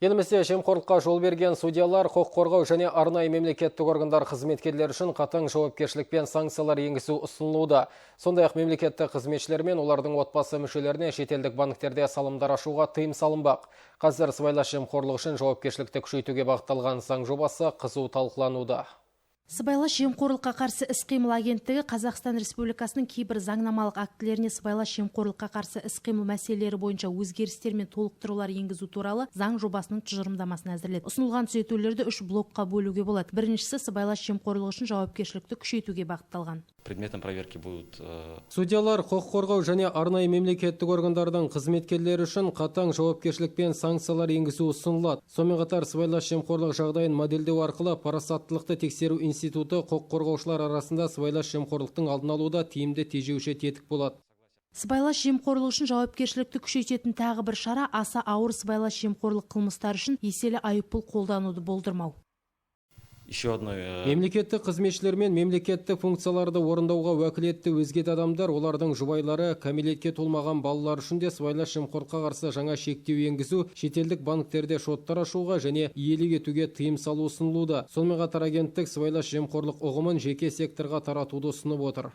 Елімізде жемқорлыққа жол берген судьялар, құқық қорғау және арнайы мемлекеттік органдар қызметкерлері үшін қатаң жауапкершілік пен санкциялар енгізу ұсынылуда. Сондай-ақ мемлекеттік қызметшілер мен олардың отбасы мүшелеріне шетелдік банктерде салымдар ашуға тыйым салынбақ. Қазір сыбайлас жемқорлық үшін жауапкершілікті күшейтуге бағытталған заң жобасы қызу талқылануда. Сыбайлас жемқорлыққа қарсы іс-қимыл агенттігі Қазақстан Республикасының кейбір заңнамалық актілеріне сыбайлас жемқорлыққа қарсы іс-қимыл мәселелері бойынша өзгерістер мен толықтырулар енгізу туралы заң жобасының тұжырымдамасын әзірледі. Ұсынылған түзетулерді үш блокқа бөлуге болады. Біріншісі сыбайлас жемқорлық үшін жауапкершілікті күшейтуге бағытталған. Предметом проверки будут Судьялар, құқық қорғау және арнайы мемлекеттік органдардың қызметкерлері үшін қатаң жауапкершілік пен санкциялар енгізу ұсынылады. Сонымен қатар сыбайлас жемқорлық жағдайын модельдеу арқылы парасаттылықты тексеру институты құқық қорғаушылар арасында сыбайлас жемқорлықтың алдын алуда тиімді тежеуші тетік болады. Сыбайлас жемқорлық үшін жауапкершілікті күшейтетін тағы бір шара — аса ауыр сыбайлас жемқорлық қылмыстары үшін еселі айыппұл қолдануды болдырмау. Еще одной Мемлекеттік қызметшілер мен мемлекеттік функцияларды орындауға уәкілетті өзге де адамдар, олардың жұбайлары, кәмелетке толмаған балалар үшін де сыбайлас жемқорлыққа қарсы жаңа шектеу енгізу, шетелдік банктерде шоттар ашуға және иелік етуге тыйым салу ұсынылуда. Сонымен қатар агенттік сыбайлас жемқорлық ұғымын жеке секторға таратуды ұсынып отыр.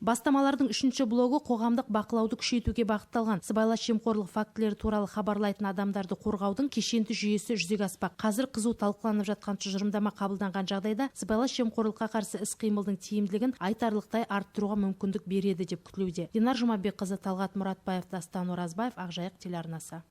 Бастамалардың үшінші блогы қоғамдық бақылауды күшейтуге бағытталған. Сыбайлас жемқорлық фактілері туралы хабарлайтын адамдарды қорғаудың кешенді жүйесі жүзеге аспақ. Қазір қызу талқыланып жатқан тұжырымдама қабылданған жағдайда сыбайлас жемқорлыққа қарсы іс-қимылдың тиімділігін айтарлықтай арттыруға мүмкіндік береді деп күтілуде. Динар Жұмабекқызы, Талғат Мұратбаев, Дастан Оразбаев, Ақжайық телеарнасы.